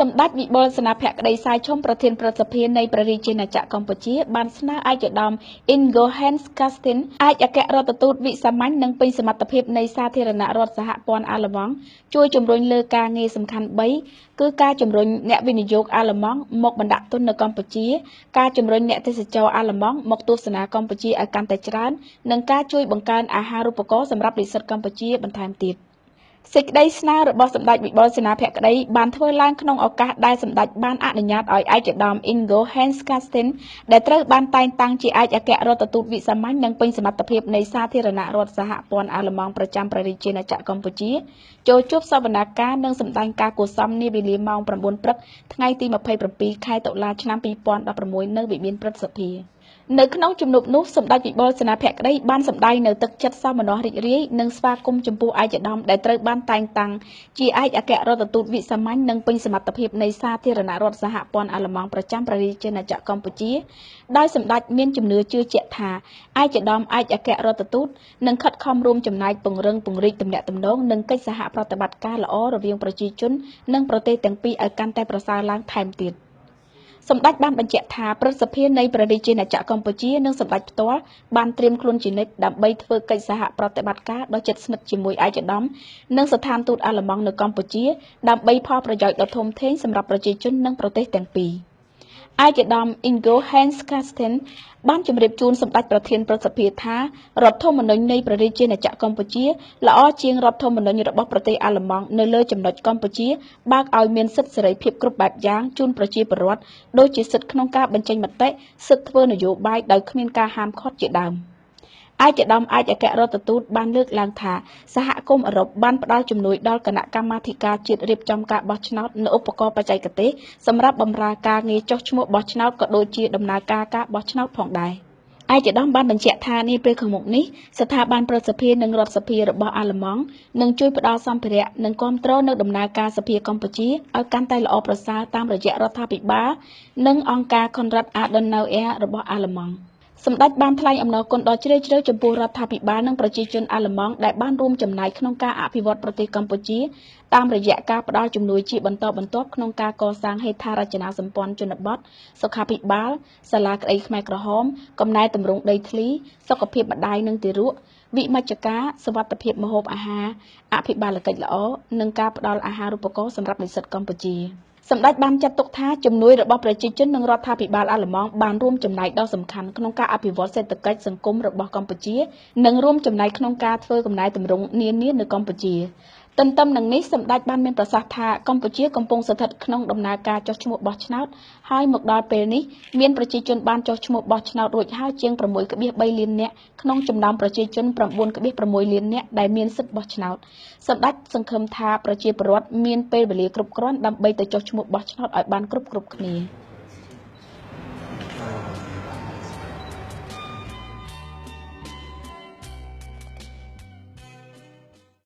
សម្ដេចវិបុលសេនាភក្តីសាយឈុំប្រធានព្រឹទ្ធសភានៃព្រះរាជាណាចក្រកម្ពុជាបានស្នើឯកឧត្តម Ingo Hans Karsten ឯកអគ្គរដ្ឋទូតវិសាមញ្ញនិងពេញសមត្ថភាពនៃសាធារណរដ្ឋសហព័ន្ធអាល្លឺម៉ង់ជួយជំរុញលើការងារសំខាន់3គឺការជំរុញអ្នកវិនិយោគអាល្លឺម៉ង់មកបណ្ដាក់ទុននៅកម្ពុជាការជំរុញអ្នកទេសចរអាល្លឺម៉ង់មកទស្សនាកម្ពុជាឲ្យកាន់តែច្រើននិងការជួយបង្កើនអាហារូបករណ៍សម្រាប់និស្សិតកម្ពុជាបន្ថែមទៀត។ សេចក្តីស្នើរបស់សម្ដេចវិបុលសេនាភក្តីបានធ្វើឡើងក្នុងឱកាសដែលសម្ដេចបានអនុញ្ញាតឲ្យឯកឧត្តម Ingo Hans Karsten ដែលត្រូវបានតែងតាំងជាឯកអគ្គរដ្ឋទូតវិសាមញ្ញនិងពេញសមត្ថភាពនៃសាធារណរដ្ឋសហព័ន្ធអាល្លឺម៉ង់ប្រចាំព្រះរាជាណាចក្រកម្ពុជាចូលជួបសវនាការនិងសម្ដែងការគួរសមនាវេលាម៉ោង9ព្រឹកថ្ងៃទី27ខែតុលាឆ្នាំ2016នៅវិមានព្រឹទ្ធសភា។ នៅក្នុងជំនួបនោះសម្ដេចវិបុលសេនាភក្តីបានសម្ដែងនៅទឹកចិត្តសោមនស្សរីករាយនិងស្វាគមន៍ចំពោះឯកឧត្តមដែលត្រូវបានតែងតាំងជាឯកអគ្គរដ្ឋទូតវិសាមញ្ញនិងពេញសមត្ថភាពនៃសាធារណរដ្ឋសហព័ន្ធអាល្លឺម៉ង់ប្រចាំព្រះរាជាណាចក្រកម្ពុជាដោយសម្ដេចមានជំនឿជឿជាក់ថាឯកឧត្តមឯកអគ្គរដ្ឋទូតនឹងខិតខំរួមចំណែកពង្រឹងពង្រីកទំនាក់ទំនងនិងកិច្ចសហប្រតិបត្តិការល្អរវាងប្រជាជននិងប្រទេសទាំងពីរឲ្យកាន់តែប្រសើរឡើងថែមទៀត។ សម្ដេចបានបញ្ជាក់ថាព្រឹទ្ធសភានៃព្រះរាជាណាចក្រកម្ពុជានិងសម្ដេចផ្ទាល់បានត្រៀមខ្លួនជានិច្ចដើម្បីធ្វើកិច្ចសហប្រតិបត្តិការដ៏ជិតស្និទ្ធជាមួយឯកឧត្តមនិងស្ថានទូតអាល្លឺម៉ង់នៅកម្ពុជាដើម្បីផលប្រយោជន៍ដ៏ធំធេងសម្រាប់ប្រជាជននិងប្រទេសទាំងពីរ។ ឯកឧត្តម Ingo Hans Karsten បានជម្រាបជូនសម្ដេចប្រធានព្រឹទ្ធសភាថារដ្ឋធម្មនុញ្ញនៃព្រះរាជាណាចក្រកម្ពុជាល្អជាងរដ្ឋធម្មនុញ្ញរបស់ប្រទេសអាល្លឺម៉ង់នៅលើចំណុចកម្ពុជាបើកឲ្យមានសិទ្ធិសេរីភាពគ្រប់បែបយ៉ាងជូនប្រជាពលរដ្ឋដូចជាសិទ្ធិក្នុងការបញ្ចេញមតិសិទ្ធិធ្វើនយោបាយដោយគ្មានការហាមឃាត់ជាដើម។ ឯកឧត្តមឯកអគ្គរដ្ឋទូតបានលើកឡើងថាសហគមន៍អឺរ៉ុបបានផ្ដល់ជំនួយដល់គណៈកម្មាធិការជាតិរៀបចំការបោះឆ្នោតនិងឧបករណ៍បច្ចេកទេសសម្រាប់បម្រើការងារចុះឈ្មោះបោះឆ្នោតក៏ដូចជាដំណើរការការបោះឆ្នោតផងដែរ។ ឯកឧត្តមបានបញ្ជាក់ថានាពេលខាងមុខនេះស្ថាប័នព្រឹទ្ធសភានិងរដ្ឋសភារបស់អាល្លឺម៉ង់នឹងជួយផ្ដល់សម្ភារៈនិងគាំទ្រនៅដំណើរការសភាកម្ពុជាឲ្យកាន់តែល្អប្រសើរតាមរយៈរដ្ឋាភិបាលនិងអង្គការ Konrad Adenauer របស់អាល្លឺម៉ង់។ សម្ដេចបានថ្លែងអំណរគុណដ៏ជ្រាលជ្រៅចំពោះរដ្ឋាភិបាលនិងប្រជាជនអាល្លឺម៉ង់ដែលបានរួមចំណែកក្នុងការអភិវឌ្ឍប្រទេសកម្ពុជាតាមរយៈការផ្ដល់ជំនួយជាបន្តបន្ទាប់ក្នុងការកសាងហេដ្ឋារចនាសម្ព័ន្ធជនបទសុខាភិបាលសាលាក្តីខ្មែរក្រហមកំណែទម្រង់ដីធ្លីសុខភាពម្ដាយនិងទារកវិមជ្ឈការសុវត្ថិភាពម្ហូបអាហារអភិបាលកិច្ចល្អនិងការផ្ដល់អាហារូបករណ៍សម្រាប់និស្សិតកម្ពុជា។ សម្ដេចបានចាត់ទុកថាជំនួយរបស់ប្រជាជននិងរដ្ឋាភិបាលអាល្លឺម៉ង់បានរួមចំណែកដ៏សំខាន់ក្នុងការអភិវឌ្ឍសេដ្ឋកិច្ចសង្គមរបស់កម្ពុជានិងរួមចំណែកក្នុងការធ្វើកំណែទម្រង់នានានៅកម្ពុជា។ ទន្ទឹមនឹងនេះសម្ដេចបានមានប្រសាសន៍ថាកម្ពុជាកំពុងស្ថិតក្នុងដំណើរការចុះឈ្មោះបោះឆ្នោតហើយមកដល់ពេលនេះមានប្រជាជនបានចុះឈ្មោះបោះឆ្នោតរួចហើយជាង 6.3 លាននាក់ក្នុងចំណោមប្រជាជន 9.6 លាននាក់ដែលមានសិទ្ធិបោះឆ្នោតសម្ដេចសង្ឃឹមថាប្រជាពលរដ្ឋមានពេលវេលាគ្រប់គ្រាន់ដើម្បីទៅចុះឈ្មោះបោះឆ្នោតឲ្យបានគ្រប់គ្នា។